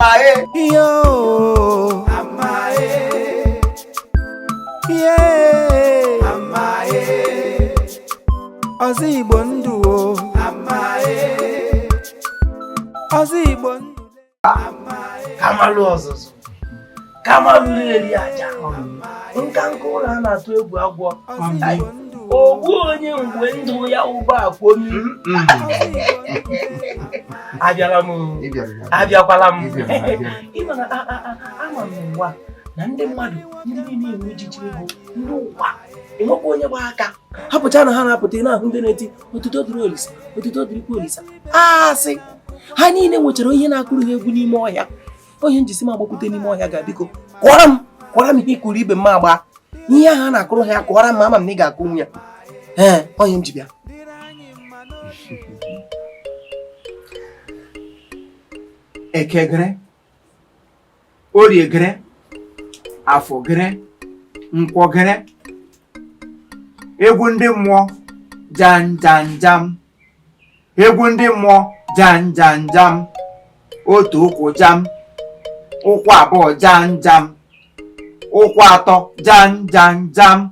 Amae. Yo. Amae. Yeah. Amae. Ọzọ Igbo ndụ o. Amae. Ọzọ Igbo ndụ. Kamalu ọzụzụ, kamalu na-eri aja, nka nka ụlọ a na-atụ egwu agwọ. Ọzọ Igbo ndụ o. Ogbu onye mgbe ndụ ya ụba akwomi. Abịala m o. Abịakwala m. Ịma na ama m n'ụwa na ndị mmadụ, ndị niile enwe ejiji ego, ndị ụwa enwekwa onye gba aka hapụcha na ha na-apụta. Ị na-ahụ ndị na-eti otuto dịrị Olisa, otuto dịrịkwa Olisa, asị ha niile nwechara ihe na-akụrụ ha egwu n'ime ọhịa. Onye njisi m agbakwute n'ime ọhịa ga-biko kụọrọ m, kụọrọ m ihe ịkụrụ ibe m agba, ihe ahụ a na-akụrụ ha ya, kụọrọ m. Ama m na ị ga-akụnwu ya. Ee, onye m ji bịa. Eke gịrị, Orie gịrị, Afọ gịrị, Nkwọ gịrị, egwu ndị mmụọ jam jam jam, egwu ndị mmụọ jam jam jam, otu ụkwụ jam, ụkwụ abụọ jam jam, ụkwụ atọ jam jam jam,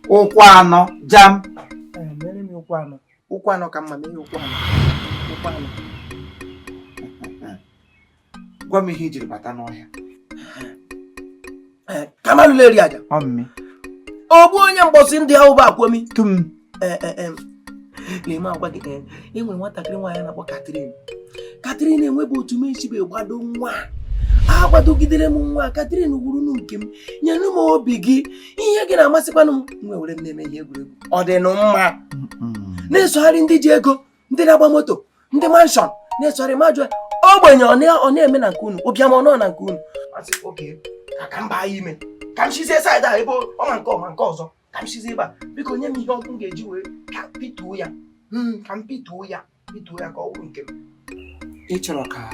ụkwụ anọ jam. Mere m ụkwụ anọ, ụkwụ anọ ka mma. Mee ụkwụ anọ, ụkwụ anọ. Gwa m ihe i jiri bata n'ọhịa. Kamalu leri aja. Ọmmi. Ogbu onye mgbọsị ndị ahụ bụ akwomi. Tum. Na-eme agwa gị, e nwere nwatakịrị nwaanyị na-akpọ Catherine. Catherine enwebe otu m esibe gbado nwa, agbadogidere m nwa. Catherine wuru nke m, nyere m obi gị, ihe gị na-amasịkwanụ m. M were m na-eme ihe egwuregwu, ọ dị nụ mma, na-esogharị ndị ji ego, ndị na-agba moto, ndị mansion, na-esogharị ma jụọ ogbenye ọ na-eme na nke unu, ụbịam ọ nọ na nke unu. Asị oke ka m baa ya ime, ka m shizie side a ebe ọma nke ọma nke ọzọ, ka m shizie ebe a. Biko nye m ihe ọkụ m ga-eji wee ka pituo ya, ka m pituo ya, pituo ya ka ọ bụrụ nke m. Ị chọrọ ka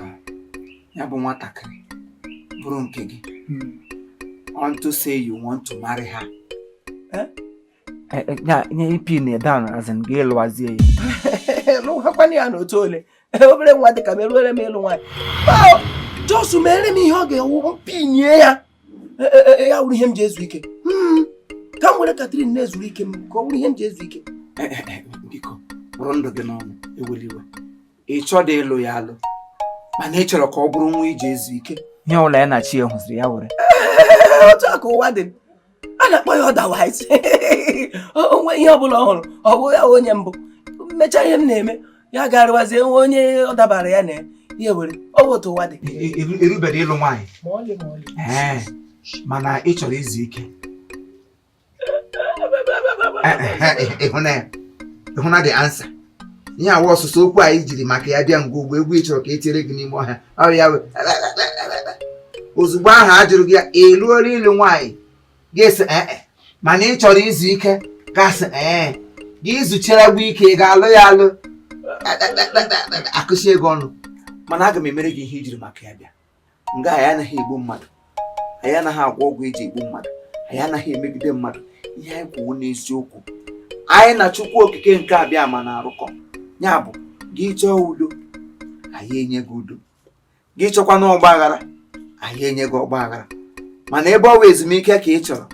ya bụ nwatakịrị bụrụ nke gị, unto say you want to marry her? Nye pin down as in gị lụwazie ya. Lụwakwana ya n'otu ole obere nwa dị ka m eruere m ịlụ nwaanyị. Just mere m ihe ọ ga-ewu, mpinye ya, ya wụrụ ihe m ji ezu ike. Ka m were Catherine na-ezuru ike m, ka ọ wụrụ ihe m ji ezu ike. Biko bụrụ ndụ gị n'ọnụ, eweli iwe. Ị chọdị ịlụ ya alụ, mana ị chọrọ ka ọ bụrụ nwa iji ezu ike. Ihe ọbụla ya na chi ya hụziri ya were. Otu a ka ụwa dị, a na-akpọ ya otherwise. Onwe ihe ọbụla ọ hụrụ, ọ bụ ya onye mbụ mechaa ihe m na-eme, ya garịwazie nwe onye ọ dabara ya na ya were. Ọ bụ otu ụwa dị. Erubere ịlụ nwaanyị. Ma ọlị, ma ọlị. Ee, mana ị chọrọ izu ike. Ịhụna the answer, ihe awa ọsụsụ okwu anyị jiri maka ya bịa ngwa ugbo. Egwu ị chọrọ ka e tiere gị n'ime ọhịa, ọ ya ozugbo ahụ a jụrụ gị ya, eruola ịlụ nwaanyị, ga-esi ee, mana ị chọrọ izu ike, gasị ee, gị zuchara gwa ike, ị ga-alụ ya alụ, akụsi ego ọnụ. Mana aga m emere gị ihe ijiri maka ya bịa nga. Anyị anaghị egbu mmadụ, anyị anaghị agwọ ọgwụ eji egbu mmadụ, anyị anaghị emegide mmadụ. Ihe anyị kwuo n'eziokwu, anyị na Chukwu Okike nke abịa ma na-arụkọ. Ya bụ, gị chọọ udo, anyị enye gị udo. Gị chọkwa na ọgba aghara, anyị enye gị ọgba aghara. Mana ebe ọ bụ ezumike ka ị chọrọ,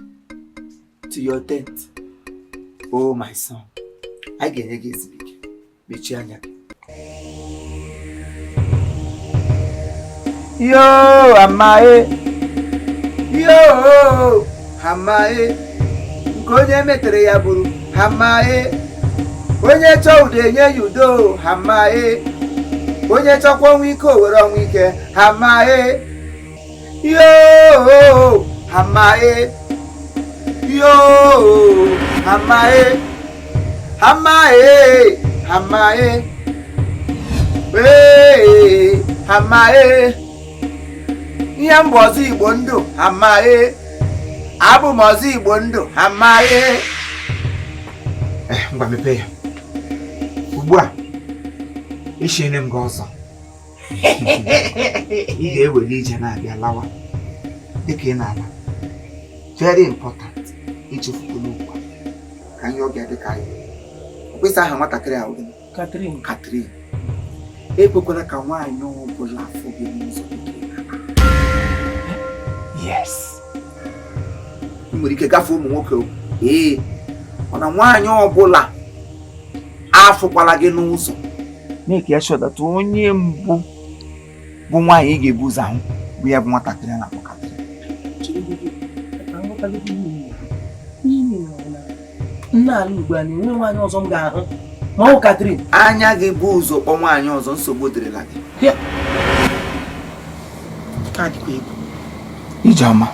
to your tent, oh my son, anyị ga-enye gị ezumike. Mechie anya gị. Yo amae, yo amae, nke onye metere ya bụrụ amae. Onye chọọ udo, enye ya udo, amae. Onye chọkwa ọnwụ ike, o were ọnwụ ike, amae. Yo amae, yo amae, amae, amae, ee, amae. Ihe m bụ ọzọ Igbo ndụ, amae. Abụ m ọzọ Igbo ndụ, amae. Ngwa, mepee ya ugbu a. Eshiele m gị ọzọ. Ị ga-ewere ije na-abịa lawa dịka ị na-ala. Very important, ichefukwala ugbu a ka ihe ọ ga-adị ka anyị kwesị. Aha nwatakịrị ahụ gịnị? Catherine. Catherine. Ekwekwala ka nwaanyị ọbụla afụ gị n'ụzọ dịka. Yes, ị nwere ike gafee ụmụ nwoke o. Ee, mana nwaanyị ọbụla afụkwala gị n'ụzọ, make ya sure that onye mbụ bụ nwaanyị ị ga-ebu ụzọ ahụ bụ ya bụ nwatakịrị a na-akpọ Catherine. Nna ala ugbu a na-enwe nwaanyị ọzọ m ga-ahụ ma ọ bụ Catherine. Anya gị bụ ụzọ kpọ nwaanyị ọzọ, nsogbu dịrịla gị. Ka dịkwa egwu. Ijeọma.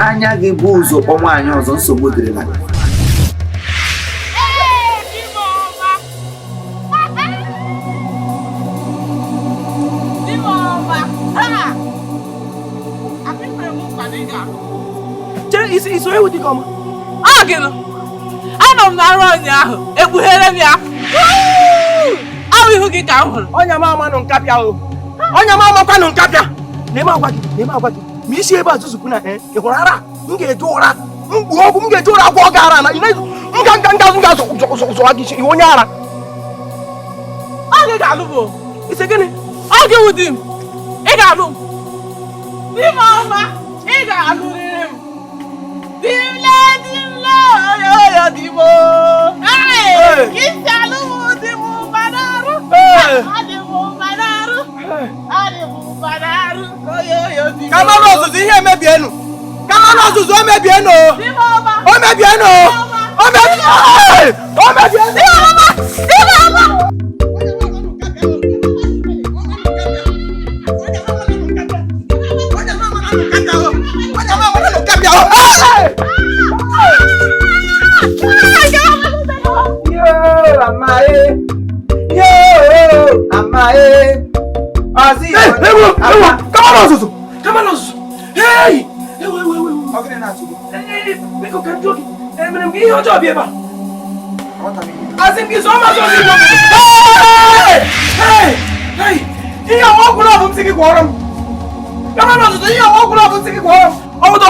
Anya gị bụ ụzọ kpọ nwaanyị ọzọ, nsogbu dịrịla gị. Anọ m na nrọ ụnyaahụ, ekpughere m ya. Ahụ ihu gị ka m hụrụ. Ọnya m amanụ nkapịa o. Ọnya m amakwanụ nkapịa. Na-eme agwa gị, na-eme agwa gị. Ma isi ebe a zuzupụ na ị hụrụ ara, m ga-eje ụra. Mgbu ọgwụ m ga-eje ụra gwọ gị ara na m ga nga nga nga zụwa gị isi onye ara. Ọ gị ga-alụ bụ. Isi gịnị? Ọ gị wụ di m. Ị ga-alụ m. Di m ọma, ị ga-alụrịrị m. Di m lee, di m lee, oyo oyo di m o. Ee, isi alụ m di m ụba n'arụ. Adị m ụba n'arụ. Adị m ụba n'arụ. Oyo oyo di m. Ka mmanụ ọzụzụ ihe emebienu. Ka mmanụ ọzụzụ o mebienu. Di m ọma. O mebienu. O mebienu. O mebienu. Di m ọma. Di m ọma.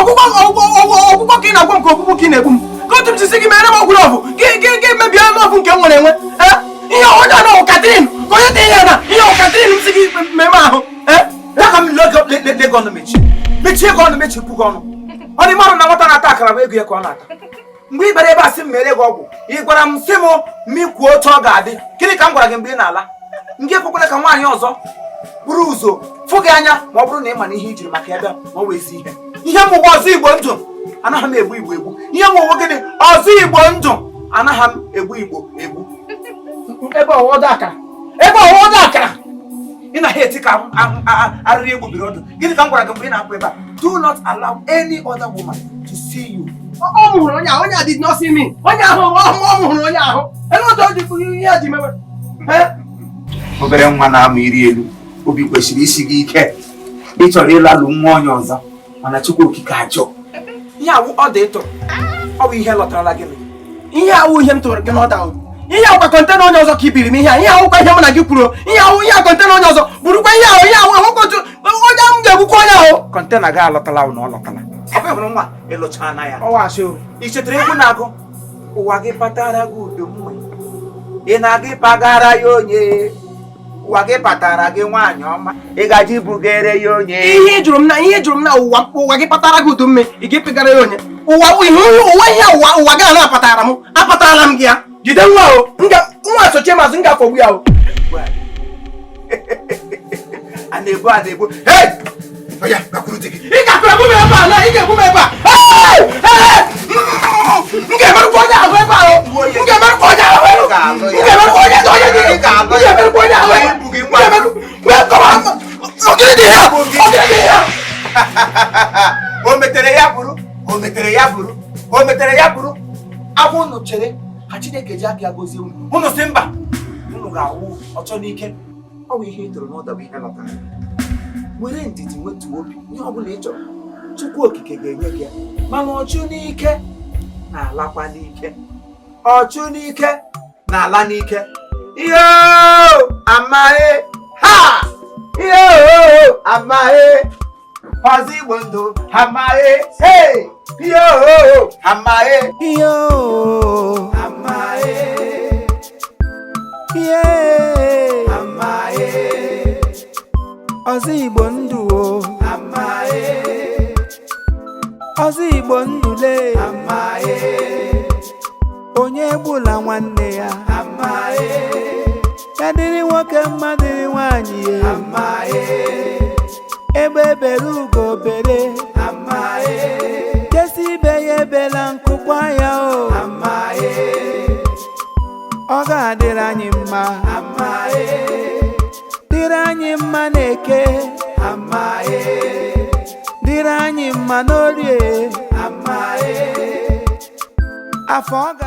Ọgwụgwọ ka ị na-agwọ nke ọgwụgwọ ka ị na-egbu m ka otu m si gị mere m ọgwụrụ ọgwụ gị gị gị mebie ọgwụ nke m nwere enwe. Ihe onye na Catherine ka onye dị ihe na ihe Catherine m si gị mmemme ahụ. Ya ka m lee gị ọnụ mechie mechie gị ọnụ mechipụ gị ọnụ. Ọ dị mmadụ na nwata na-ata akara bụ ego ya ka ọ na-ata. Mgbe ị bịara ebe a sị m mere gị ọgwụ, ị gwara m sị m mikwuo otu ọ ga-adị. Gịnị ka m gwara gị mgbe ị na-ala? M gị ekwekwala ka nwaanyị ọzọ buru ụzọ fụ gị anya ma ọ bụrụ na ị ma na ihe i jiri maka ya bịa ma ọ wee ezi ihe. Ihe m ụwa ọzọ Igbo ndụ anaghị m egbu Igbo egbu. Ihe m ụwa gịnị ọzọ Igbo ndụ anaghị m egbu Igbo egbu. Ebe ọwọdụ akara. Ebe ọwọdụ akara. Ị na-ahịa eti ka arịrị egbubiri ọdụ. Gịnị ka m gwara gị mgbe ị na-apụ ebe a? Do not allow any other woman to see you. Ọ mụrụ onye ahụ, onye a did not see me. Onye ahụ, ọ mụrụ onye ahụ. Ele otu o ji ihe a ji mewe. Obere nwa na-amụ iri elu, obi kwesịrị isi gị ike. Ị chọrọ ịlalụ nwa onye ọzọ, mana Chukwu okike ajọ. Ihe awụ ọ dị ịtụrụ, ọ bụ ihe lọtarala gị. Ihe awụ ihe m tụrụ gị n'ọda ahụ. Ihe awụkwa kọntena onye ọzọ ka i biri m ihe a. Ihe awụkwa ihe mụ na gị kwuru. Ihe awụ ihe a kọntena onye ọzọ. Burukwa ihe ahụ, ihe awụ ahụkwa otu onye ahụ m ga-egbukwa onye ahụ. Kọntena gị alọtala na ọ lọtala. Ọ bụ hụrụ nwa ịlụcha na ya. Ọwa asị o. Ị chetara egwu na-agụ ụwa gị kpatara gị udo mma. Ị na-aga ịpagara ya onye. Ụwa gị kpatara gị nwaanyị ọma. Ị gaji bugere ya onye. Ihe jụrụ m na ihe jụrụ m na ụwa ụwa gị kpatara gị udo mme, ị ga-epegara ya onye. Ụwa ihe ụwa ihe ụwa ụwa gị na-apatara m, apatara m gị ya. Jide nwa o, nwa sochie mazụ m ga-afọgbu ya o. A na-ebu a na-ebu. Hey! Oya, gakwuru di gị. Ị ga-egbu m ebe a na ị ga-egbu m ebe a. Metere ya bụrụ, o metere ya bụrụ, o metere ya bụrụ. Agwa unu chere ka Chineke ji aka ya gozie unu. Unu si mba, unu ga-awụ ọchọ n'ike. Ọ bụ ihe ị tụrụ n'ụda bụ ihe lọtara. Were ndidi, nwetuo obi. Ihe ọ bụla ị chọrọ, Chukwu Okike ga-enye gị ya. Mana ọchụ n'ike na-alakwa n'ike, ọchụ n'ike na-ala n'ike. Ihe amaghị ha, ihe amaghị. Ọzọ Igbo ndụ amaghị. Hey! Ihe amaghị. Ihe o Amaghị. Ihe Amaghị. Ọzọ Igbo ndụ o. Amaghị. Ọzọ Igbo ndụle. Amaghị. Onye egbula nwanne ya. Amaghị. Ya dịrị nwoke mma, dịrị nwaanyị ya. Amaghị. Egbe bere, ugo bere. Amaghị. Jesi ibe ya ebela, nkụkwa ya o. Amaghị. Ọ ga-adịrị anyị mma. Amaghị. Dịrị anyị mma na-eke. Amaghị. Dịrị anyị mma n'orie. Amaghị. Afọ ọ ga